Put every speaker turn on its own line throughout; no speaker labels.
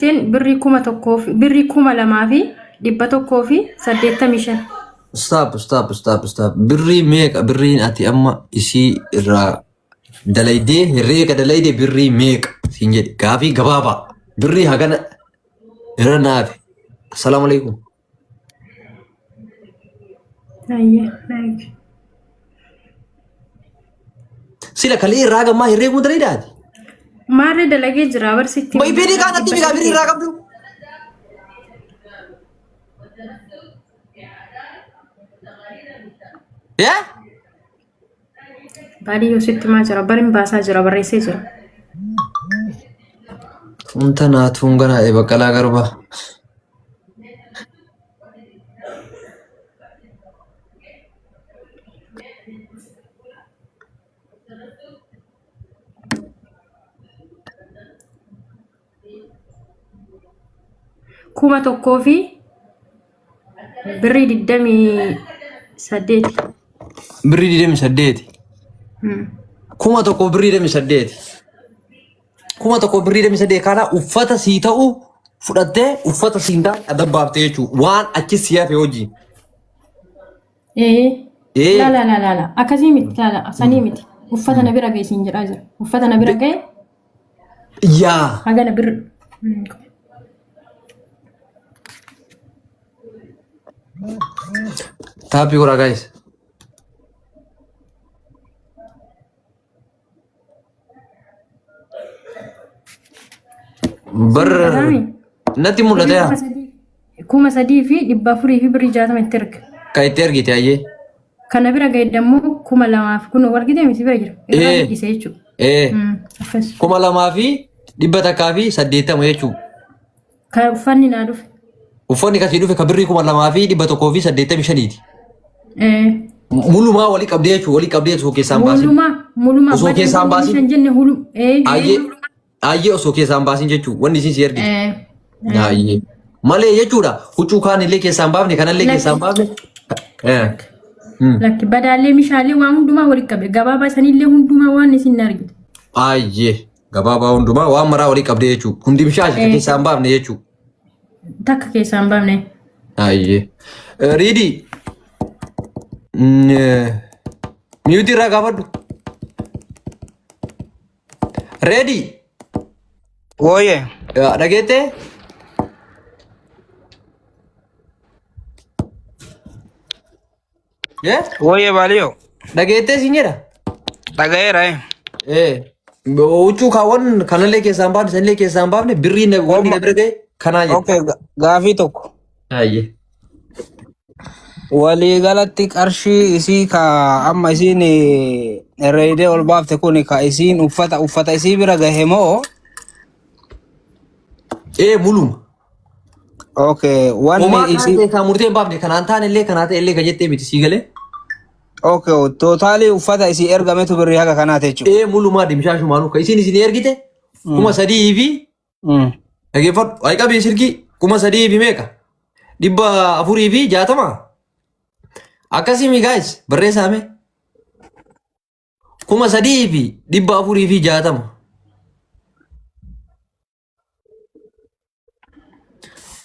Ittiin birrii 1000 fi birrii 2185.
Stop, stop, stop, stop. Birrii meeqa birriin ati amma isii irraa dalaydee herreega dalaydee birrii meeqa siin jedhe gaafii gabaabaa birrii hagana irra naafe. Assalaamu alaikum.
Ayyee, like.
Sila kalee irraa gammaa herreeguu dalaydaati.
Maarree dalagee jira barsitti.
Maybeedii kaan atti migaa birrii irraa qabdu. Yaa?
Baadiyyoo sitti maa jira barin baasaa jira barreessee jira.
Wanta naatuun ganaa baqqalaa garbaa.
1000 fi birrii 28.
Birrii 28. 1000 birrii 28. 1000 birrii 28 kana uffata sii ta'u fudhattee uffata siin taane adda baaftee jechuudha. Waan achi si hafe hojii.
Ee.
Ee.
La la la la la. Akkasii miti la la sanii miti. Uffata na bira ga'e siin jedhaa jira. Uffata na bira ga'e
Yaa.
haga na bira.
Taappii godhaa guys. Bar natti mul'ata yaa.
3460 fi birrii itti erga.
Kan itti ergite ayyee.
Kana bira ga'e dammoo 2000 kun argite miti bira jira. Irraa
Ee.
hir'ise jechuudha.
Ee.
Akkas.
2180 jechuudha.
Kan uffanni naa dhufe.
Uffanni kasii dhufe ka birrii 2185ti.
Ee.
Mulumaa walii qabdee jechuudha. Walii qabdee osoo keessaan baasin.
Mulumaa mulumaa
Osoo keessaan baasin.
Kan jenne hulu. Ee.
Ayyee ayyee osoo keessaan baasin jechuudha. Wanni isin si ergite.
Ee.
Ayyee. Malee jechuudha. Huccuu kaan illee keessaan baafne kanallee keessaan baafne. Eh.
Lakki badaallee mishaalee waan hundumaa walitti qabe gabaabaa sanillee hundumaa waan isin argite.
Ayyee. Gabaabaa hundumaa waan maraa walii qabdee jechuudha. Hundi bishaan
Eh.
keessaa hin baafne jechuudha.
Takka keessaa hin baafne.
Ayyee. Riidii. Miyuutii irraa gaafadhu. Reedii.
Wooyee.
Dhageettee? Eh?
Wooyee baaliyo.
Dhageettee siin jedha.
Dhaga'eera. eh.
Eh. Huccuu kaawwan kanallee keessaa hin baafne sanillee keessaa hin baafne birrii na wanni na bira ga'e kanaa jedhe.
Okay, gaafii tokko.
Ayyee.
Waliigalatti qarshii isii ka amma isiin herreedee ol baafte kun ka isiin uffata uffata isii bira gahe moo?
Ee muluma.
Okay, wanni
Homaa kaan
isii
keessaa murtee hin baafne kanaan taane illee kanaa ta'e illee ka jettee miti sii galee.
okay, tootaalii uffata isii ergametu birrii haga kanaati jechuudha.
Ee mulumaa dimshaashumaanuu ka isiin isin ergite 3000 fi Dhaggeeffadhu. Ay qabii silkii 3000 fi meeqa? 460? Akkasii mi guys barreessaa mee? 3460.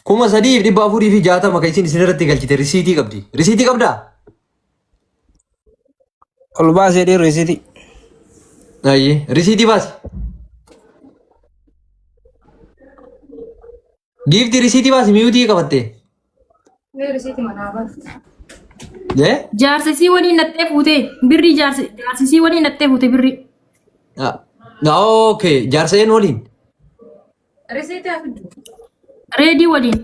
3460 kan isin isin irratti galchite risiitii qabdi. Risiitii qabdaa?
Ol baasee dhiirri isiiti.
Ayyee risiitii baasi. Giiftii risiitii baasi miyuutii qabattee. Ee?
Jaarsisii waliin nattee fuutee birrii jaarsisii waliin nattee fuute birrii.
Ah, okay jaarsa een waliin.
Reedii waliin.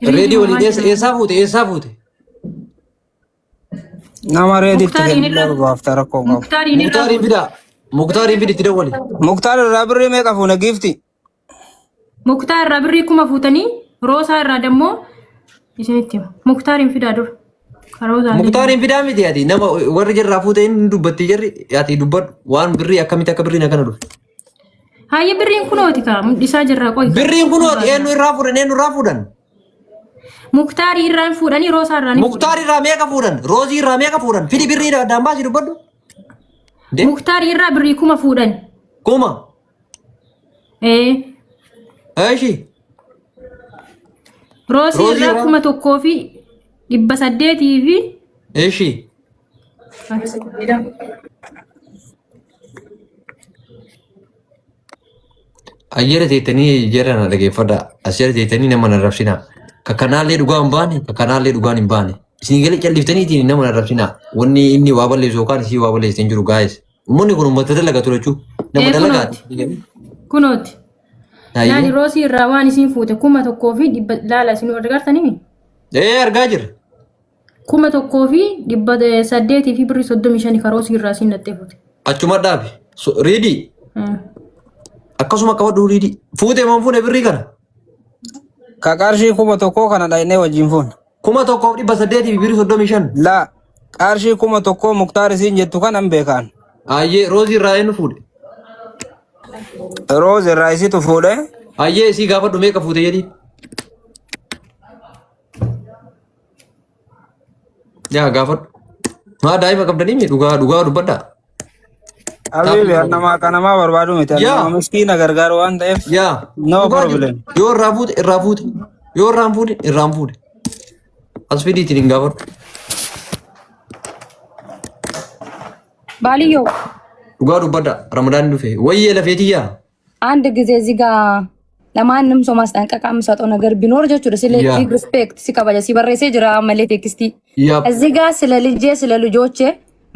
Reedii waliin eessaa fuute eessaa fuute?
Nama reeditti
Muktaariin
kennuu
irra
baafta rakkoo qabu.
Muktaariin irraa
Muktaariin
fuute.
fidaa. Muktaariin fidi itti dawwali.
Muktaar irraa birrii meeqa fuune giifti?
Muktaar irraa birrii 1000 fuutanii Roosaa irraa dammoo isinitti hima. Muktaariin fidaa dura. Karoozaa illee.
Muktaariin fidaa miti ati nama warri jirraa fuute inni dubbatti jarri ati dubbadhu waan birrii akkamitti akka birriin akkana dhufe.
Haayya birriin kunooti kaa mul'isaa jirra qoy.
Birriin kunooti eenyu irraa fuudhan eenyu irraa fuudhan?
Muktaarii irraa hin fuudhanii Roosaa irraa ni fuudhan.
Muktaar irraa meeqa fuudhan? Roozii irraa meeqa fuudhan? Fidi birrii addaan baasii dubbadhu. De
Muktaarii irraa birrii 1000 fuudhan.
1000.
Ee.
Eeshi.
Roosii
Roozii
irraa
irraa?
1800 fi
Eeshi. Ayyera teettanii jara na dhageeffadha. As jala teettanii nama na rabsinaa. Ka kanaallee dhugaa hin baane, ka kanaallee dhugaan hin baane. Isin galee calliftaniitiin nama na rabsinaa. Wanni inni waa balleessu yookaan isii waa balleessu hin jiru gaayis. Uummanni kun uummata dalagatu jechuu. Nama
Ee,
dalagaati.
Kunooti. Laali
Ayyee.
roosii irraa waan isiin fuute 1000 laala isin argartanii
Ee argaa jirra.
1800 fi birrii 35 ka roosii irraa isiin nattee fuute.
Achuma dhaabi. Riidii. Akkasuma qabadhu riidii. Fuutee maan fuune birrii kana?
Ka qarshii 1000 kana dhaynee wajjin fuune.
1800 fi birrii 35.
Laa qarshii 1000 Muktaar isiin jettu kanan beekaan.
Ayyee roozii irraa eenyu fuudhe?
Roos irraa isitu fuudhe.
Ayyee isii gaafadhu meeqa fuute jedhi. Yaa gaafadhu. Maa daa'ima qabdanii mi dhugaa dhugaa dubbadhaa.
Habibi namaa kan namaa barbaadu miti.
Yaa.
Nama miskiina gargaaru waan ta'eef.
Yaa.
No
Dhugaa jiru.
problem.
Yoo irraa fuute irraa fuute. Yoo irraa hin fuune irraa hin fuune. As fidiitiin hin gaafadhu.
ባልየው
Dhugaa dubbadhaa. Ramadaan dhufe. Wayyee lafeetiyyaa.
አንድ ጊዜ እዚህ ጋር ለማንም ሰው ማስጠንቀቂያ የምሰጠው ነገር ቢኖር ጀቹ ስለ
ያ
ቢግ ሪስፔክት ሲከበጀ ሲበሬሴ ጅራ መሌ ቴክስቲ
ያ
እዚህ ጋር ስለ ልጄ ስለ ልጆቼ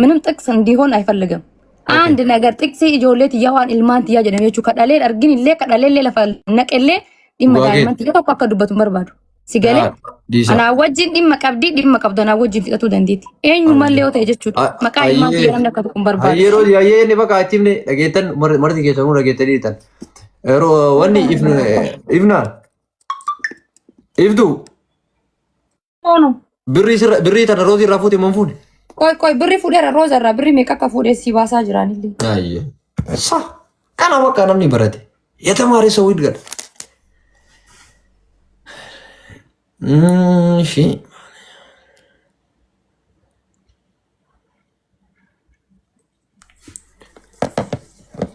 ምንም ጥቅስ እንዲሆን አይፈልግም።
ኦኬ
አንድ ነገር ጥቅሲ ijoollee tiyya waan ilmaan tiyya jedhame jechuu kadhalee argin illee kadhalee illee lafa naqellee dhimma
Dhugaa
daa'imman
keeti.
tiyya tokko akka dubbatu hin barbaadu. Si galee
Yaa dhiisa.
anaa wajjin dhimma qabdii dhimma qabdu anaa wajjin fixatuu dandeetti. Eenyumallee yoo ta'e jechuudha. Maqaa ilmaan
Ayyee
tiyya namni akka tokko hin barbaadu.
ayyee rooti ayyee inni bakka itti himne dhageettan marti keessanuu dhageettanii jirtan. Yeroo wanni ifnaan iftu
Oonu.
birrii sirra birrii tana roozii irraa fuute moo hin fuune?
Qoy qoy birri fuudheera rooza irraa birri meeqa akka fuudhee si baasaa jiraanillee.
Ayyee. Sa kana bakka namni barate የተማረ ሰው ይድገል። እሺ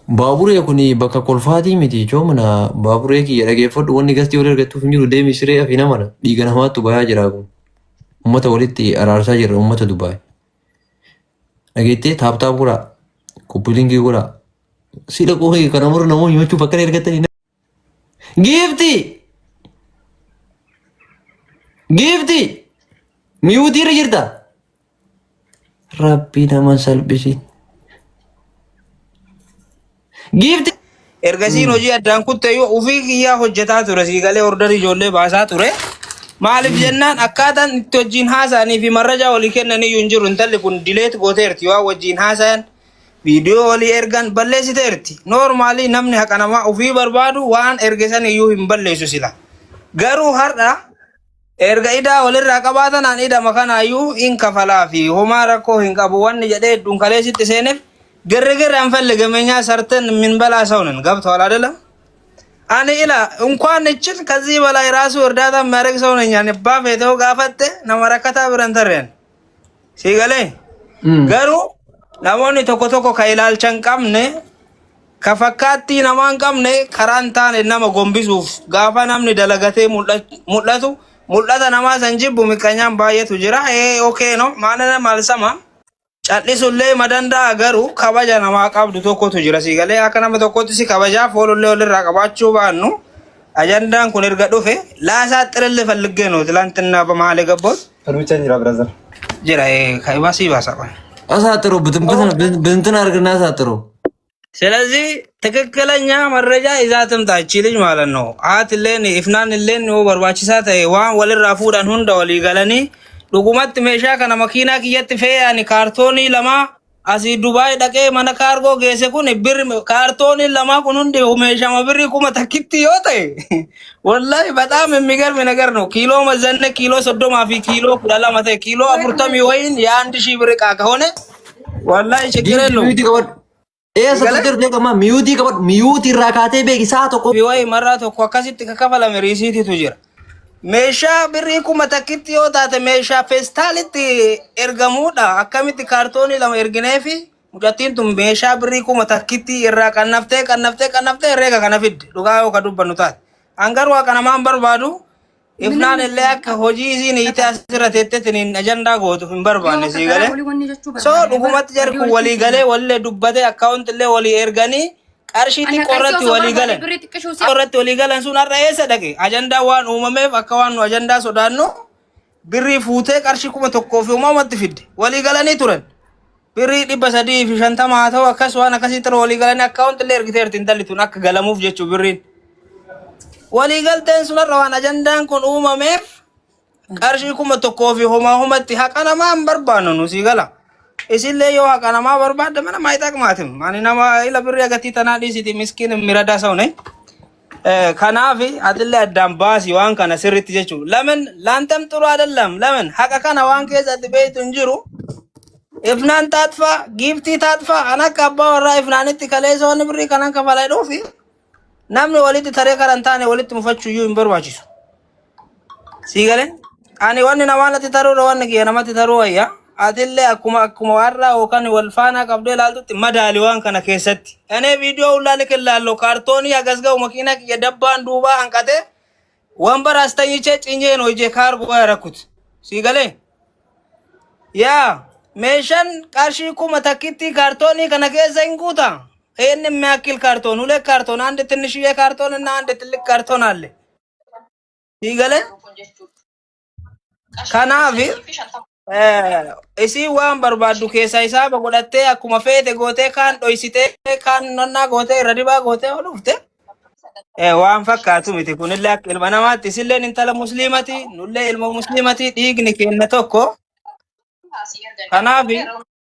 Baaburee kun bakka kolfaatii miti joomana baaburee kiyya dhageeffadhu wanni gastii wal argattuuf hin jiru deemi siree afi namana dhiiga namaattu bayaa jira kun ummata walitti araarsaa jirra ummata Dubaay dhageettee taaptaap godhaa koppiliingii godhaa si dhaquu kana muru namoonni himachuuf akkana ergatanii giifti giifti miyuutii irra jirta rabbii nama salphisiin giifti.
Ergasiin hojii addaan kutte yoo ofii kiyyaa hojjetaa ture sii galee ordarii ijoollee baasaa ture. Maaliif jennaan akkaataan itti wajjin haasa'anii fi marrajaa walii kennaniyyuu hin jiru intalli kun dileet gooteerti waan wajjin haasa'an viidiyoo walii ergan balleessiteerti. Noormaalii namni haqa namaa ofii barbaadu waan erge san iyyuu hin balleessu sila. Garuu har'a erga idaa walirraa qabaatan an idama kanaayyuu hin kafalaa fi homaa rakkoo hin qabu wanni jedhee hedduun kaleessitti seeneef ግርግር አንፈልግም። እኛ ሰርተን የምንበላ ሰው ነን። ገብቶሃል አይደለም? አኒ ኢላ እንኳን እችል ከዚህ በላይ ራሱ እርዳታ የሚያደርግ ሰው ነኝ። አኒ ባፌተው ጋፈቴ ነመረከታ ብረንተረን ሲገሌ ገሩ namoonni tokko tokko ka ilaalcha hin qabne ka fakkaattii namaa hin qabne karaa hin taane nama gombisuuf gaafa namni dalagatee mul'atu mul'ata namaa san jibbu miqqanyaan baay'eetu jira. Ee okee no maana maal sama cal'isullee madanda'a garuu kabaja namaa qabdu tokkotu jira si galee akka nama tokkotti si kabajaa foolullee walirraa qabaachuu baannu ajandaan kun erga dhufe laasaa xirille falliggee nu ትላንትና በመሀል የገባሁት jira ከባሲ ባሳ ቆይ
አሳጥሮ ብትንትን አድርግና አሳጥሮ።
ስለዚህ ትክክለኛ መረጃ ይዛ ትምጣ እቺ ልጅ ማለት ነው። አትሌን ifnaan illeen yoo barbaachisaa ta'e waan walirraa fuudhan hunda walii galanii dhugumatti meeshaa kana makiinaa kiyyatti fe'anii kaartoonii lama asii Dubaay dhaqee mana kaargoo geesse kun birri kaartoonii lamaa kun hundi meeshama birrii kuma takkitti yoo ta'e wallahi በጣም የሚገርም ነገር ነው። ኪሎ መዘነ ኪሎ 30 fi ኪሎ 12 ta'e ኪሎ 40 ወይን የ1000 ብር ዕቃ ከሆነ wallahi ችግር የለውም።
Miyuutii qabadhu. Eessa
Galee?
turte beekama miyuutii qabadhu miyuutii irraa kaatee beeki saa tokko.
Wayi marraa tokko akkasitti kakkafalame riisiititu jira. Meeshaa birrii kuma takkitti yoo taate meeshaa feestaalitti ergamuudha. Akkamitti kaartoonii lama erginee fi mucattiin tun meeshaa birrii kuma takkitti irraa qannaftee qannaftee qannaftee herreega kana fidde dhugaa yoo ka dubbannu taate. An garuu haqa namaa hin barbaadu. Ifnaan illee akka hojii isiin hiitee asirra teetteetiin ajandaa gootu hin barbaanne sii galee. So dhugumatti jarri kun walii galee walillee dubbatee akkaawunti illee walii erganii qarshii xiqqoo irratti walii galan. Irratti walii galan sun har'a eessa dhaqe? Ajandaa waan uumameef akka waan nu ajandaa sodaannu birrii fuutee qarshii 1000 fi uumamatti fidde. Walii galanii turan. Birrii 350 haa ta'u akkas waan akkasii ture walii galanii akkaawunti illee ergiteerti intalli tun akka galamuuf jechuu birriin. Walii galteen sun har'a waan ajandaan kun uumameef qarshii 1000 fi homaa homatti haqa namaa hin barbaannu nu sii gala. Isillee yoo haqa namaa barbaadde mana maa itaqmaatim. Ani nama ila birrii agatii tanaa dhiisiti miskiin miradaa saune. Kanaaf atillee addaan baasi waan kana sirriitti jechuudha. Lamen laantam xuru adallam lamen haqa kana waan keessatti beektu hin jiru. Ifnaan taatfaa giiftii taatfaa an akka abbaa warraa ifnaanitti kaleessa waan birrii kanan kafalaa dhuufi namni walitti taree karan taane walitti mufachuu iyyuu hin barbaachisu. Sii galee? Ani wanni namaa natti taruudha wanni kiyya namatti taruu wayya. Atillee akkuma warraa yookaan wal faanaa qabdee ilaaltutti madaali waan kana keessatti. Anee viidiyoo hullaa liqillaallo kaartoonii hagas ga'u makiinaa kiyya dabbaan duubaa hanqatee wanbara as tanyichee cinyeen hojii kaargoo rakkut. Sii galee? Yaa meeshaan qarshii kuma takkitti kaartoonii kana keessa hin guuta. ይህን የሚያክል ካርቶን ሁለት ካርቶን አንድ ትንሽዬ ካርቶን እና አንድ ትልቅ ካርቶን አለ። Siigale kanaaf isii waan barbaaddu keessa isaa godhattee akkuma feete gootee kaan dhoysitee kaan nonnaa gootee irra dibaa gootee ol dhufte waan fakkaatu miti kunillee akka ilma namaatti isilleen intala musliimati nullee ilma musliimati dhiigni kenna tokko kanaaf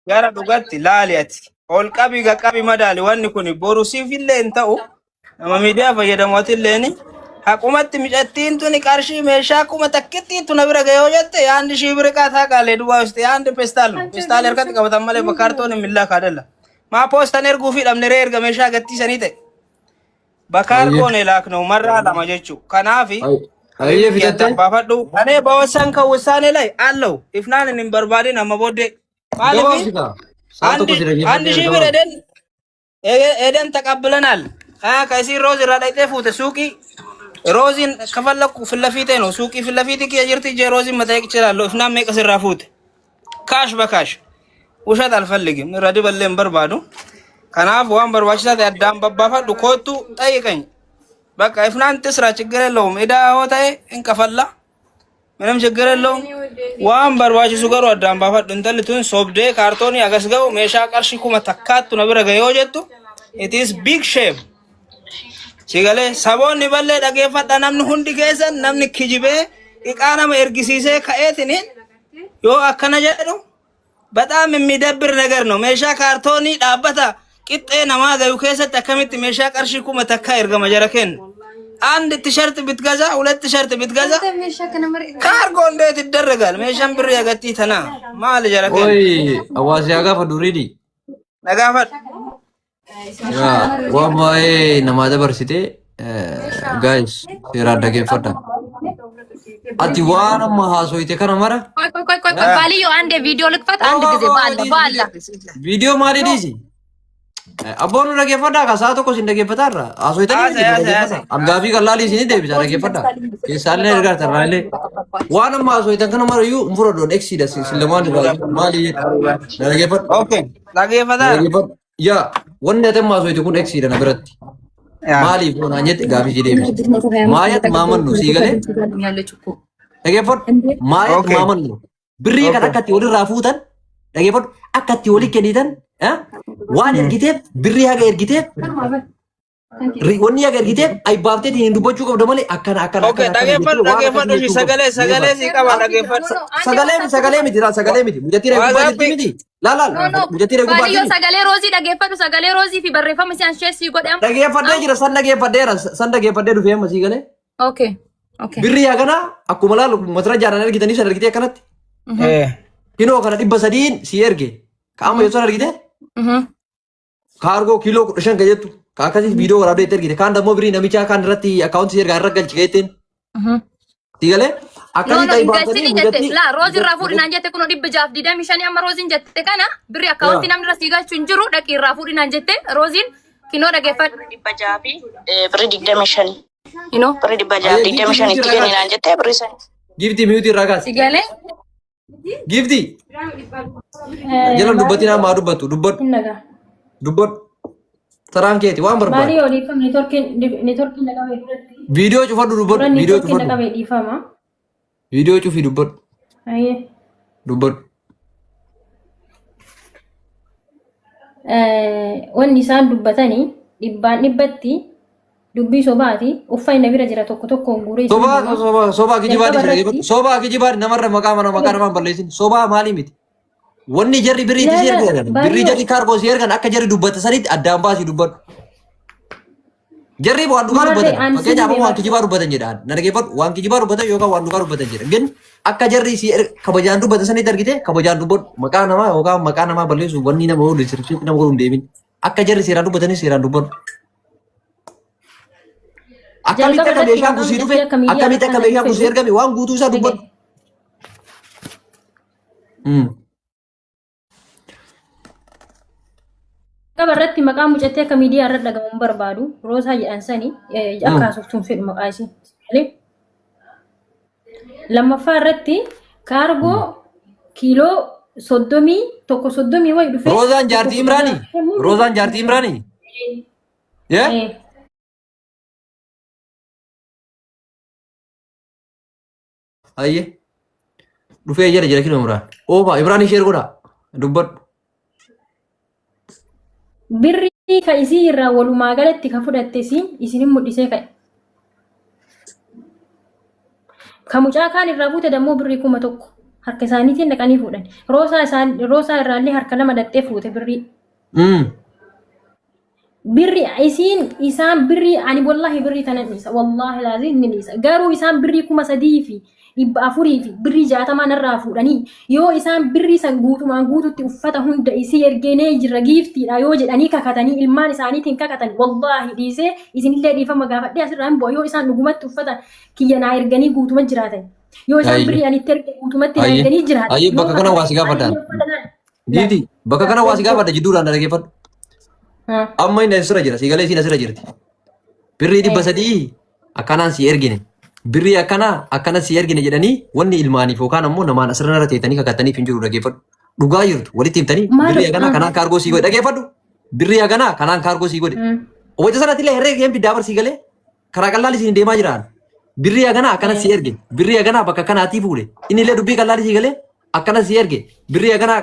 gara dhugatti laali ati ol qabi qaqqabi madaali wanni kun boru siifillee hin ta'u nama miidiyaa fayyadamu atilleen haqumatti micattiin tuni qarshii meeshaa kuma takkittiin tuna bira ga'ee yoo jette የአንድ ሺህ ብር ዕቃ ታውቃለህ ዱባይ ውስጥ የአንድ ፔስታል ነው ፔስታል harkatti qabatan malee በካርቶን የሚላክ አይደለም ማ ፖስታን erguu fi dhabne ree erga meeshaa gattiisanii ta'e በካርጎን የላክነው መራ lama jechuu kanaafi
Ayyee fixattee?
baafadhu እኔ በወሰንከው ውሳኔ ላይ አለው ifnaan hin barbaadin amma booddee maaliif
Gabaabsita. Sa'a
አንድ
tokko si
አንድ ሺህ ብር
dhaggeeffadhee
ሄደን ሄደን ተቀብለናል። ከዚህ ሮዝ irraa dhaqxee fuute suuqii ሮዚን ከፈለኩ ፊት ለፊቴ ነው suuqii ፊት ለፊት kiyya jirti ije ሮዚን መጠየቅ እችላለሁ። ifnaan meeqa sirraa fuute cash በ cash ውሸት አልፈልግም irra diballee hin barbaadu. Kanaaf waan barbaachisaa ta'e addaan babbaafadhu kootu ጠይቀኝ። በቃ ifnaan ትስራ ችግር የለውም። ዕዳ yoo ta'e hin kafalla ምንም ችግር የለውም። waan barbaachisu garuu addaan baafadhu intalli tun sobdee kaartoonii agas ga'u meeshaa qarshii kuma takkaattu na bira ga'e yoo jettu it is big shame. Si galee saboonni ballee dhageeffadha namni hundi keessan namni kijibee iqaa nama ergisiisee ka'eetiniin yoo akkana jedhu በጣም የሚደብር ነገር ነው። meeshaa kaartoonii dhaabbata qixxee namaa gayu keessatti akkamitti meeshaa qarshii kuma takkaa ergama jara kenna. አንድ ቲሸርት ብትገዛ ሁለት ቲሸርት ብትገዛ ካርጎ እንዴት ይደረጋል? meeshaan birrii agattii tana maali jara kenna.
Oi, hawaasi haa gaafa duriidhi.
Nagaafadhu.
Yaa waan baay'ee namaa dabarsite guys seeraan dhaggeeffadha. Ati waan amma haasoyte kana mara
ቆይ ቆይ ቆይ ቆይ ቆይ ባልየው አንዴ ቪዲዮ ልክፈት። አንድ ጊዜ በአላህ በአላህ
viidiyoo maalii dhiisi? Abboon nu dhaggeeffadhaa ka sa'a tokko isin dhaggeeffataarra haasoytanii miti nu
Haasa'e, haasa'e,
dhaggeeffadha. Gaafii qallaalii isinii deebisa dhaggeeffadha. Keessaallee ergaa tarraalee. Waan amma haasoytan kana mara iyyuu hin fudhadhu eksiidha isin lamaan irraa maali na dhaggeeffadhu.
Okay.
Na
Dhageeffataara.
dhaggeeffadhu. Yaa wanni ati amma haasoyte kun eksiidha na biratti. Maaliif yoo naan jette gaafii si deebisa. Maayat maamannu sii galee
ያለች እኮ
dhaggeeffadhu. Maayat
Okay.
maamannu birrii kan
Okay.
akka itti walirraa fuutan dhaggeeffadhu akka itti walii kennitan waan ergiteef birrii haga ergiteef wanni haga ergiteef ayyaabteetiin hin dubbachuu qabda malee akkana akkana
Okay.
akkana akkana
Dhageeffadhu
jettee waan
dhageeffadhu
akkasii
shi
jechuu qabda.
sagalee sagalee sii qaba dhageeffadhu.
Sagalee miti laa sagalee miti mucattii reefu gubbaa jirti miti laa
No no
laa mucattii reefu gubbaa
baaliyyoo
jirti.
sagalee roozii dhageeffadhu sagalee roozii fi barreeffama isaan ishee sii godhe
Dhageeffadhee jira san dhageeffadheera san dhageeffadhee dhufee amma sii galee.
Okay.
Birrii hagana akkuma laalu matara jaaraan ergitanii san ergitee akkanatti. Kinoo kana 300n si erge. Ka amma yoo san ergite kaargoo kiiloo 15 ka jettu ka akkasii viidiyoo waraabdee itti ergite kaan dammoo birrii namichaa kaan irratti akkaawuntii si ergaa irra galchi jetteen. Si galee
No
akkasii
no
ta'e
hin
baatanii
galchini jette
mucattii.
laa roozii irraa fuudhinaan jette kun 625 amma rooziin jette kana birrii akkaawuntii namni irra sii galchu hin jiru dhaqii irraa fuudhinaan jette rooziin kinoo dhageeffadhu.
600 fi birrii 25.
You know?
Birrii dhibba jahaaf
Ayyee
digdami
giiftii
shan
mute
itti
irraa
kenni
kaasi.
naan jettee birrii san.
Giiftii mute irraa kaasi.
Si galee?
Giiftii jala dubbatiin amma haa dubbattu dubbadhu
Hin nagaa.
dubbadhu. Saraan keeti waan barbaade.
Maalii yoo dhiifama neetworkiin neetworkiin na qabee duratti.
Viidiyoo cufadhu
Dura
dubbadhu. Viidiyoo
neetworkiin na
cufadhu.
qabee dhiifama.
Viidiyoo cufii dubbadhu.
Ayyee.
Dubbadhu.
Wanni isaan dubbatanii dhibbaan dhibbatti dubbii sobaati. Uffanni na bira jira tokko tokkoon guuree isin
Sobaa
hima.
sobaa sobaa kijibaa
Jalqaba
dhiisi
irratti
dhaggeeffadhu. Sobaa kijibaa namarra maqaa mana maqaa namaan balleessin. Sobaa maalii miti. Wanni jarri birrii itti si
Laala
ergan birrii
baay'ee
jarri kaargoo si ergan akka jarri dubbata sanitti addaan baasii dubbadhu. Jarri waan dhugaa
maarree
dubbatan
ani
fakkeenyaaf
sin
amma waan
hime
kijibaa dubbatan jedhaan na dhaggeeffadhu waan kijibaa dubbatan yookaan waan dhugaa dubbatan jedha. Gin akka jarri si kabajaan dubbatan sanitti argite kabajaan dubbadhu maqaa namaa yookaan maqaa namaa balleessuuf wanni nama godhu sirriitti nama godhu hin deemin. Akka jarri seeraan dubbatanis seeraan dubbadhu. Akkamitti
jalqaba
akka
irratti
meeshaan
maqaan
kun sii dhufe
mucattii akka miidiyaa
akkamitti
irratti
akka
kan
meeshaan kun sii
fedhu
ergame waan guutuu isaa dubbadhu.
dhagaye. Jalqaba irratti maqaan mucattii akka miidiyaa irra dhagamu hin barbaadu. Roosaa jedhan sani akka haasoftu hin fedhu maqaa isii. Lammaffaa irratti kaargoo kiiloo 31 soddomii wayi dhufee
Roozaan
tokko
jaartii
kudha
Imraanii?
jaha.
Roozaan jaartii Imraanii? Yee? Hayyee. Dhufee jira jira kinoo Imraan. Oofa Imraan ishee ergodha. Dubbadhu.
Birrii ka isii irraa walumaa galatti ka fudhatte isiin isinin mul'isee ka'e. Ka mucaa kaan irraa fuute dammoo birrii 1000 harka isaaniitiin dhaqanii fuudhan. Roosaa isaan roosaa irraallee harka lama dhaqxee fuute birrii. Birri isiin isaan birrii ani wallahi birrii tana dhiisa wallahi laazim ni dhiisa garuu isaan birrii 3460 fi birrii 60 narraa fuudhanii yoo isaan birrii san guutumaan guututti uffata hunda isii ergeenee jirra giiftiidha yoo jedhanii kakatanii ilmaan isaaniitiin kakatan wallahi dhiisee isinillee dhiifama gaafadhee asirraa hin bu'a yoo isaan dhugumatti uffata kiyya naa erganii guutuma jiraatan yoo isaan
Ayyee.
birrii ani itti erge guutumatti naa
Ayyee.
erganii jiraatan
Ayyee
yoo
bakka kana waa si
kakatan
gaafadhaan.
anillee uffata naa
Giiftii bakka kana waa si gaafadha jidduudhaan na dhaggeeffadhu.
Haa.
Amma inni asirra jira siigalee isiin asirra jirti. Birrii 300 akkanaan si ergine. Birrii akkanaa akkana si ergine jedhanii wanni ilmaaniif yookaan ammoo namaan asirra narra teetanii kakattaniif hin jiru dhaggeeffadhu. Dhugaa jirtu walitti himtanii
Maal?
birrii akkanaa kanaan kaargoo sii godhe dhaggeeffadhu. Birrii akkanaa kanaan kaargoo sii godhe. Wayita sanatti illee herreega kee fiddaa bar sii galee karaa qallaan isin deemaa jiraan. Birrii akkanaa akkana si erge. Birrii akkanaa bakka kanaatii fuudhe. Inni illee dubbii qallaan sii galee akkana si erge birrii akkanaa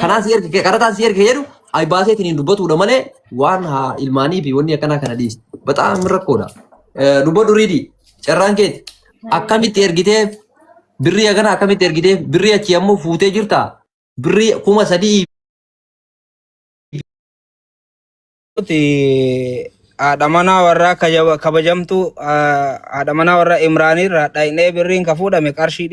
kanaa si erge qaraxaan si erge jedhu ay baaseetiin hin dubbatudha malee waan haa ilmaanii fi wanni akkanaa kana dhiisi. Baxaam rakkoodha. Dubbadhu riidii carraan keeti akkamitti ergitee birrii akkanaa akkamitti ergitee birrii achii ammoo fuutee jirtaa birrii 3000
Nuti haadha manaa warraa kabajamtuu haadha manaa warra Imraanirraa dhaynee birriin ka fuudhame qarshii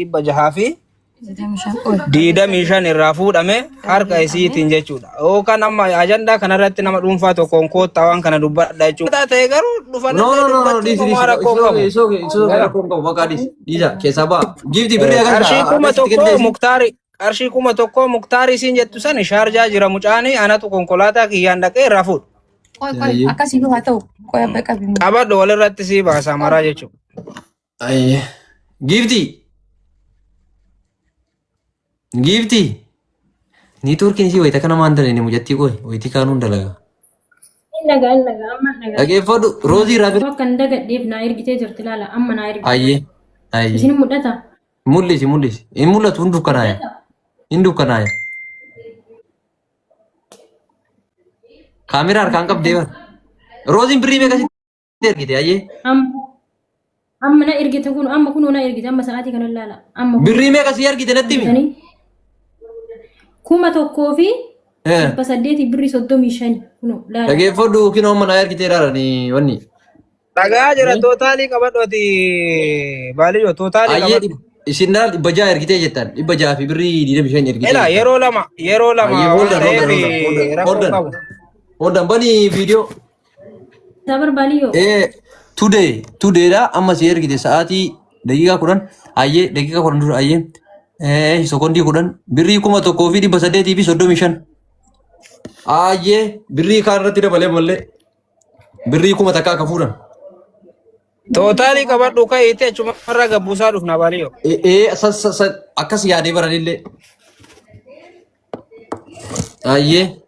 625 irraa fuudhame harka isiitiin jechuudha. Yookaan amma ajandaa kanarratti nama dhuunfaa tokkoon koottaa waan kana dubbadha jechuudha. Ta'e garuu
No,
dhufanillee
no, no, no,
dubbachuun
dhiisi,
homaa
dhiisi.
rakkoo
It's
qabu.
okay, it's okay, it's okay, rakkoo hin qabu. Bakka dhiisi. Dhiisa, keessaa ba'a. Giiftii birrii hagas
Qarshii kuma
akkasitti
tokko
kenniteesi.
muktaari qarshii 1000 muktaari isiin jettu sani shaarjaa jira mucaani anatu konkolaataa kiyyaan dhaqee irraa fuudha.
Qoy qoy akkasiyyuu haa ta'u qoy abba qabi.
Qabadhu walirratti sii baasa maraa jechuudha.
Ayyee. Giiftii. Giiftii. Niitoorkiin isii wayita kana maan dalene mucattii qoy wayitii kaanuun dalaga.
Hin dhagaa hin dhagaa amma hin dhagaa.
Dhageeffadhu roozii irraa
Osoo akka hin dagadheef naa ergitee jirti laala amma naa ergite.
Ayyee. Ayyee.
Isin mul'ata?
Mul'isi mul'isi. Hin mul'atu hin dukkanaaya. Hin dukkanaaya. Kaameraa harkaan qabdee bara. Rooziin birrii meeqa sitti ergite ayyee?
Amma amma na ergite kun amma kunoo na ergite amma sa'aatii kana laala amma kun
Birrii meeqa si ergite natti himi?
argitanii kuma tokkoo fi dhibba saddeetii birrii soddomii shani kunoo laala.
Dhageeffadhu kinoo amma naa ergitee ilaalani wanni.
Dhagaa jira tootaalii qabadhu ati baaliyyoo tootaalii
Ayyee
qabadhu.
isin daal 600 ergitee jettan 600 fi birrii 25 ergitee
Ela
jettan.
yeroo lama
Ayyee
waan
holdan holdan
ta'eef
holdan holdan
rakkoo
holdan
qabu.
holdan bani viidiyoo.
Sabar baaliyyoo.
Ee today today dha amma si ergite sa'aatii daqiiqaa 10 ayyee daqiiqaa 10 dura ayyee ee sekondii 10 birrii 1835 ayyee birrii kaan irratti dabalee mallee birrii 1000 akka fuudhan.
Tootaalii qabadhu ka'iitti achumarraa gabbuusaa dhufna baaliyo.
Ee akkas yaadee baranillee. Ayyee.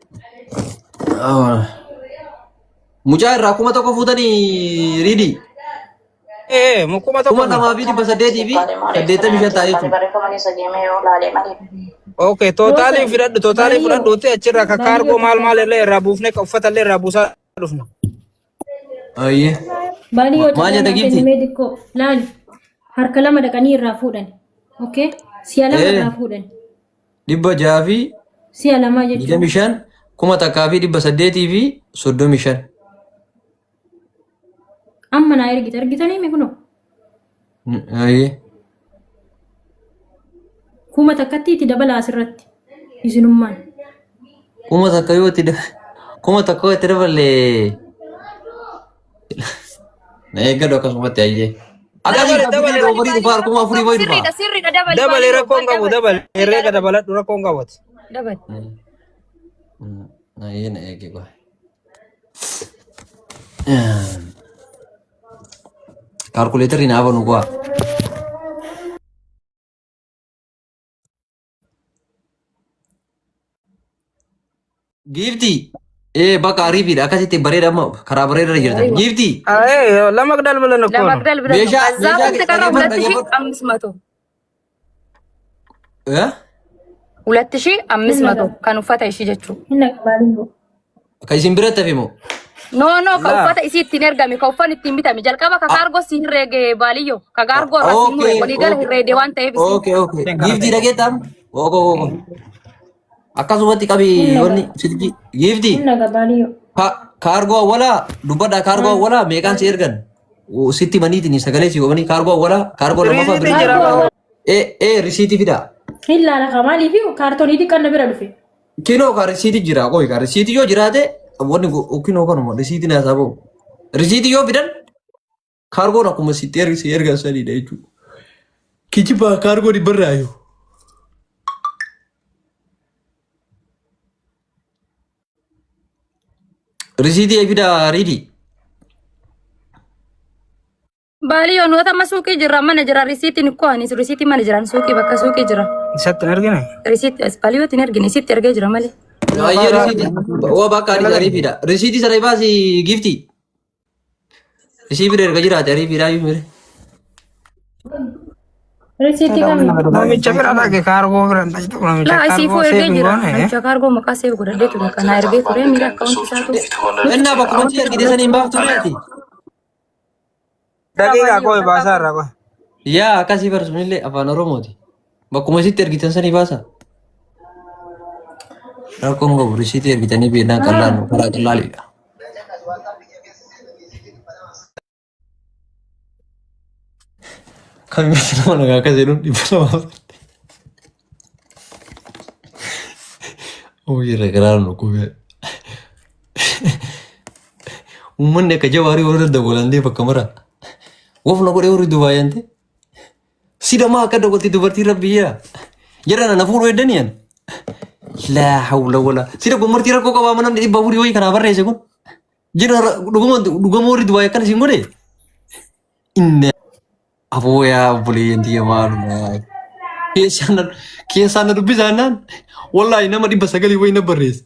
Mucaa irraa 1000 fuutanii riidii.
Ee 1000.
2885 ta'a jechuudha.
Okay, tootaalii fidhadhu, tootaalii fudhadhuuti achirraa ka kaargoo maal maal illee irraa buufnee ka uffata illee irraa buusaa dhufna.
Ayyee.
Baalii yoo
Maal jette
carraa
giifti?
kennamee xiqqoo laali harka lama dhaqanii irraa fuudhan. Okay? Si'a lama
Ee.
irraa fuudhan.
Dhibba jaha fi
Si'a lama jechuudha.
25 1835.
Amma naa ergite argitanii mi kunoo?
Ayyee.
1000tti itti dabala asirratti. Isinummaan.
1000 yoo itti daballe na eeggadhu akkasumatti ayyee. Akkasii
Dabale, dabale.
afurii dhufaa 4000 wayi dhufaa.
Sirriidha sirriidha dabali.
Dabale rakkoon qabu dabale herreega dabaladhu rakkoon qabatu.
Dabali.
Ayyee na eegi qoy. Kaalkuleetarri naa banu qo'a. Giiftii. Ee bakka ariifiidha akkasitti bareeda amma karaa bareeda irra jirtan. Giiftii.
Ee lama dalbalan
Lama
akkoon.
dalbila.
Meeshaa
ከዛ ስንት ቀረ?
dhaggeeffadhu
ሁለት ሺህ
dhaggeeffadhu.
አምስት መቶ
Eh?
2500 kan uffata ishii jechuudha.
Hin dhaqa baaliin boo.
Kan isin biratti hafe moo?
No no ka
Laa.
uffata isii ittiin ergame ka uffanni ittiin bitame jalqaba ka kaargoo si herreege baaliyyoo ka kaargoo irraa si mure
Okay
waliigala
okay
herreede waan ta'eef isin.
okay okay. Giiftii dhageettaa? Oko oko. Akkasumatti qabi
Hin dhaqa.
wanni silkii. Giiftii.
Hin dhaqa baaliyyoo.
Kaargoo awwalaa dubbadhaa kaargoo awwalaa meeqaan si ergan? Sitti maniitiin sagalee si goobanii kaargoo awwalaa kaargoo lammaffaa
Riisiitiin
birrii.
jira
Kaargoo
bara.
awwal.
Ee ee risiitii fidaa.
Hin laala ka maaliif kaartoonii xiqqaan na bira dhufe.
Kinoo ka risiitii jira qoy ka risiitii yoo jiraate wanni kinoo kanuma risiitii naasaa ba'u. Risiitii yoo fidan kaargoon akkuma sitti erga si ergan saniidha jechuudha. Kijibaa kaargoon hin barraayu. Risiitii fidaa riidii.
Baaliyyoo nuti amma suuqii jirra mana jira risiitiin ikkoo anis risiitii mana jiran suuqii bakka suuqii jira.
Isatti hin argine.
Risiitii baaliyyootiin ergine isitti ergee jira malee.
Ayyee risiitii. Waa bakka anis ariifiidha. Risiitii sana baasi gifti. Isii bira erga jiraate ariifiidhaa iyyuu mire.
Risiitii kami?
Namicha bira dhaqe kaargoo bira hin dhaqxu namicha
Laa
kaargoo
isiifuu
seef
ergee
hin
jira.
goone.
Namicha kaargoo maqaa seef godhadhee ture kanaa ergee ture miira akkaawuntii isaatu.
Innaa bakkuma achi ergite saniin baaftu reeti.
Daqiiqaa qoy baasaa irraa qoy.
Yaa akkasii barsuunillee afaan Oromooti. Bakkuma isitti ergitan sanii baasa. Rakkoon qabu risiitii ergitanii beeknaan qallaan karaa qallaaliidha. Kamitti nama nagaa akkas jedhuun 200. Hojii garaan nu qubee. Uummanni akka jawaarii warra dabalantee bakka mara. Wofna godhee warri Dubaayante. Sidamaa akka dabalti dubartii rabbi jira. Jara na fuudhuu heddanii an. Laa hawla wala. Sida gommartii rakkoo qabaa namni 400 wayii kanaa barreesse kun. Jira dhuguma dhuguma warri Dubaay akkana isin godhe. Inna aboo yaa obboleeyyan tiyya maaluma. Keessaan na dubbisaa naan wallaahi nama 900 wayii na barreesse.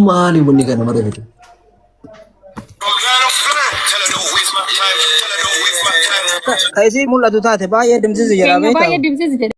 Maali wanni kana mara fide?
Ka isii mul'atu taate baay'ee dimsisi jedha
Keenya
beektaa.
baay'ee dimsisi jedhe.